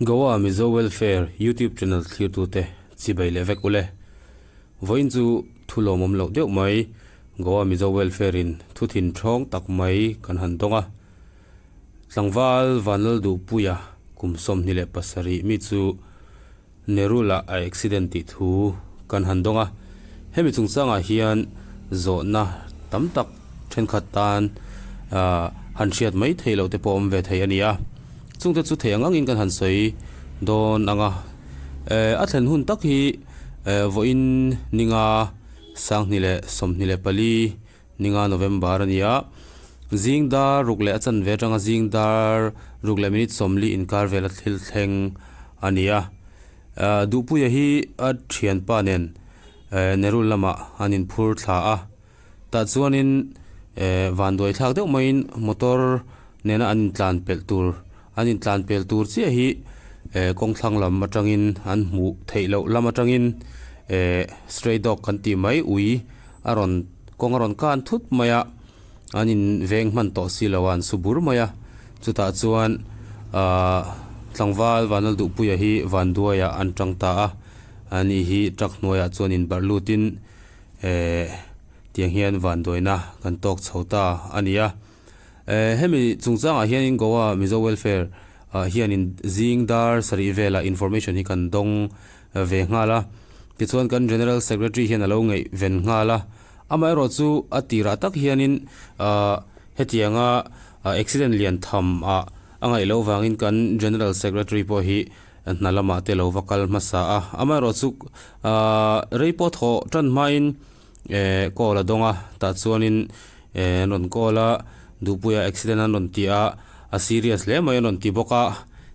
Goa Mizo Welfare YouTube channel thlirtute chibai leh vek ule. Vawiin chu thu lawmawm loh deuh mai Goa Mizo Welfare in thu thin thawng tak mai kan han dawng a. Tlangval Vanlalduhpuia kum 27 mi chu Nerul-ah a accident tih thu kan han dawng a, hemi chungchangah hian zawhna tam tak thenkhat tan han hriat mai theih loh te pawh awm ve thei a ni a, chungte chu thei ang angin kan han sawi dawn ang a, a thlen hun tak hi vawiin ninga 2024 Ninga November a ni a, zing dar ruk leh a chanve atanga zing dar ruk leh minute 40 inkar vela thil thleng a ni a. Duhpuia hi a thianpa nen Nerul lamah an inphur thla a, tah chuanin vanduai thlak deuh maiin motor nena an intlan pelh tur an intlan pel tur chiah hi kawng thlang lam atangin an hmuh theih loh lam atangin stray dog kan tih mai ui a rawn kawng a rawn kan thut mai a an in veng hman tawh si lo a an su bur mai a chutah chuan ahh tlangval vanlal duhpuia hi vanduaiah an tang ta a ani hi truck hnuaiah chuan in barh lutin ehh tiang hian vanduaina kan tawk chho ta a ni a ehh hemi chungchangah hianin Goa Mizo Welfare ah hianin zing dar sarih velah information hi kan dawng ve nghal a. Tichuan kan General Secretary hian a lo ngaih ven nghal a. Amaherawh chu a tirah tak hianin ahh hetianga accident lian tham ah a ngaih loh vangin kan General Secretary pawh hi hna lamah te lo va kal hmasa a. Amaherawh chu ahh rei pawh thawh tan hmain ehh call a dawng a, tah chuanin ehh an rawn call a, Duhpuia accident an rawn ti a, a serious hle mai an rawn ti bawk a,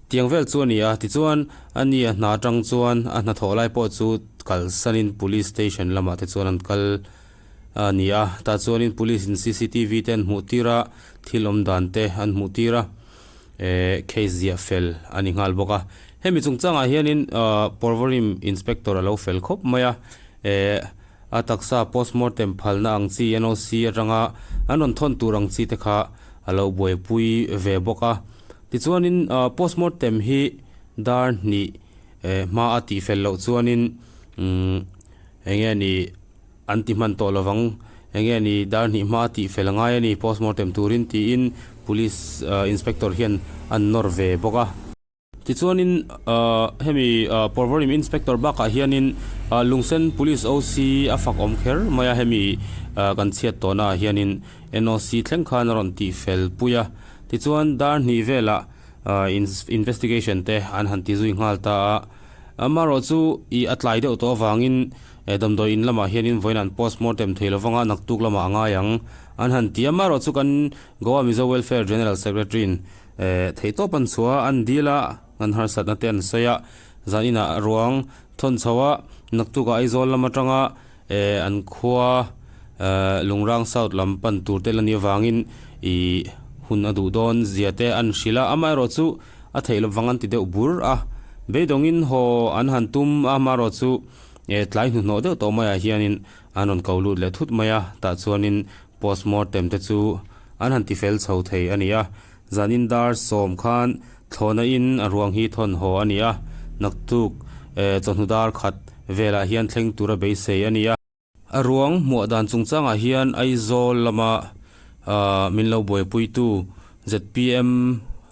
tiang vel chu a ni a, tichuan a ni a hna atang chuan a hnathawh lai pawh chu kalsanin police station lamah te chuan an kal a ni a, tah chuanin police in cctv te an hmuh tir a, thil awm dan te an hmuh tir a, ehh case ziah fel a ni nghal bawk a, hemi chungchangah hianin ahh Porvorim inspector a lo fel khawp mai a, ehh a taksa postmortem phalna ang chi NOC atanga an rawn thawn tur ang chi te kha a lo buaipui ve bawk a. Tichuanin postmortem hi dar hnih hma a tih fel loh chuanin umm eng nge ni an ti hman tawh lovang eng nge ni dar hnih hma a tih fel a ngai a ni postmortem turin tiin police inspector hian an nawr ve bawk a. Tichuanin hemi Porvorim Inspector bakah hianin Lungsen Police OC a fak awm kher mai a, hemi kan chhiat tawhnaah hianin NOC thleng khan a rawn tih fel pui a. Tichuan dar hnih velah investigation te an han ti zui nghal ta a. Amaherawh chu i a tlai deuh tawh avangin damdawi in lamah hianin vawiin an postmortem thei lovanga naktuk lamah a ngai ang an han ti a. Amaherawh chu kan Goa Mizo Welfare General Secretary-in Eh, theihtawp an chhuah a, an dil a, an harsatna te an sawi a, zan inah ruang thawn chho a, naktukah Aizawl lam atanga eh an khua eh Lungrang South lam pan tur te la ni avangin ih hun a duh dawn zia te an hrilh a, amaherawh chu a theih lovang an ti deuh bur a, beidawngin haw an han tum a, amaherawh chu eh tlai hnuhnawh deuh tawh maiah hianin an rawn ko lut leh thut mai a, tah chuanin postmortem te chu an han tifel chho thei a ni a, zanin dar 10 khan thlawhna in a ruang hi thawn haw a ni a, naktuk chawhnu dar khat velah hian thleng tura beisei a ni a. A ruang hmuah dan chungchangah hian Aizawl lama min lo buaipuitu zpm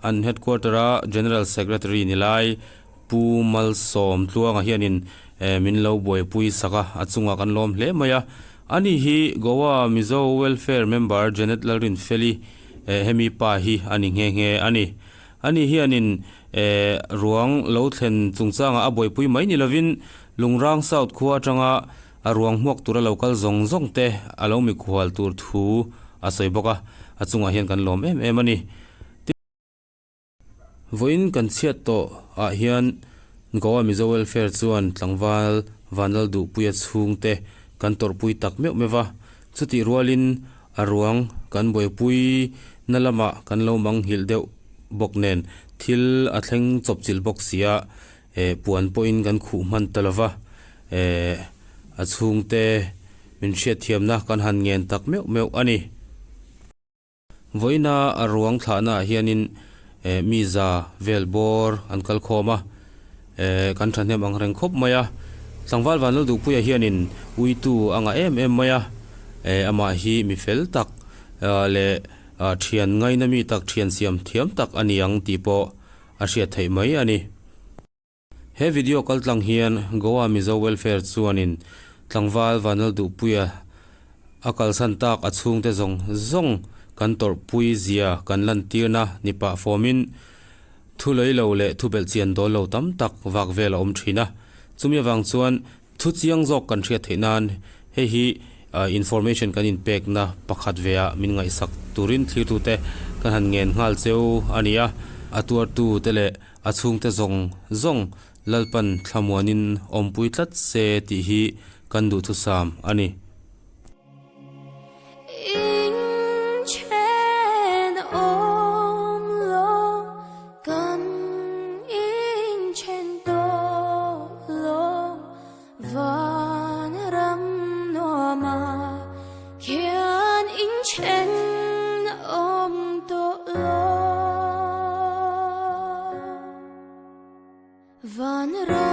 an headquarter a General Secretary ni lai Pu Malsawm Tluanga hianin min lo buaipui sak a, a chungah kan lawm hle mai a. Ani hi Goa Mizo Welfare member Janet Lalrinfeli hemi pa hi a ni nghe nghe a ni. Ani hianin ruang lo thlen chungchangah a buaipui mai ni lovin Lungrang South khua atanga a ruang hmuak tura lo kal zawng zawng te a lo mikhual tur thu a sawi bawk a, a chungah hian kan lawm em em a ni. Vawiin kan chhiat tawh ah hian Goa Mizo Welfare chuan tlangval Vanlal Duhpuia chhungte kan tawrhpui tak meuh meuh va, chutih rualin a ruang kan buaipui na lamah kan lo manghilh deuh bawk nen thil a thleng chawpchilh bawk si a, eh puan pawhin kan khuh hman ta lova, eh a chhungte min hriatthiamna kan han ngen tak meuh meuh a ni. Vawiina a ruang thlahnaah hianin Eh mi za vel bawr an kal khawm a, eh kan thahnem ang reng khawp mai a. Tlangval Vanlalduhpuia hianin uitu a ngah em em mai a, eh amah hi mi fel tak leh thian ngaina mi tak thian siam thiam tak a ni ang tih pawh a hriat theih mai a ni. He video kal tlang hian Goa Mizo Welfare chuanin tlangval Vanlalduhpuia a kalsan tak a chhungte zawng zawng kan tawrhpui zia kan lantirna ni pah fawmin thu lei lo leh thu belh chian dawl lo tam tak vak vel a awm thin a. Chumi avang chuan thu chiang zawk kan hriat theih nan hei hi information kan inpekna pakhat ve ah min ngaihsak turin thlirtute kan han ngen nghal cheu a ni a. A tuartute leh A chhungte zawng zawng Lalpan thlamuanin awmpui tlat se tih hi kan duhthusam a ni. Inchen awm lo kan inchen tawh lo van ram nuama khian inchen awm tawh lo. Van ram.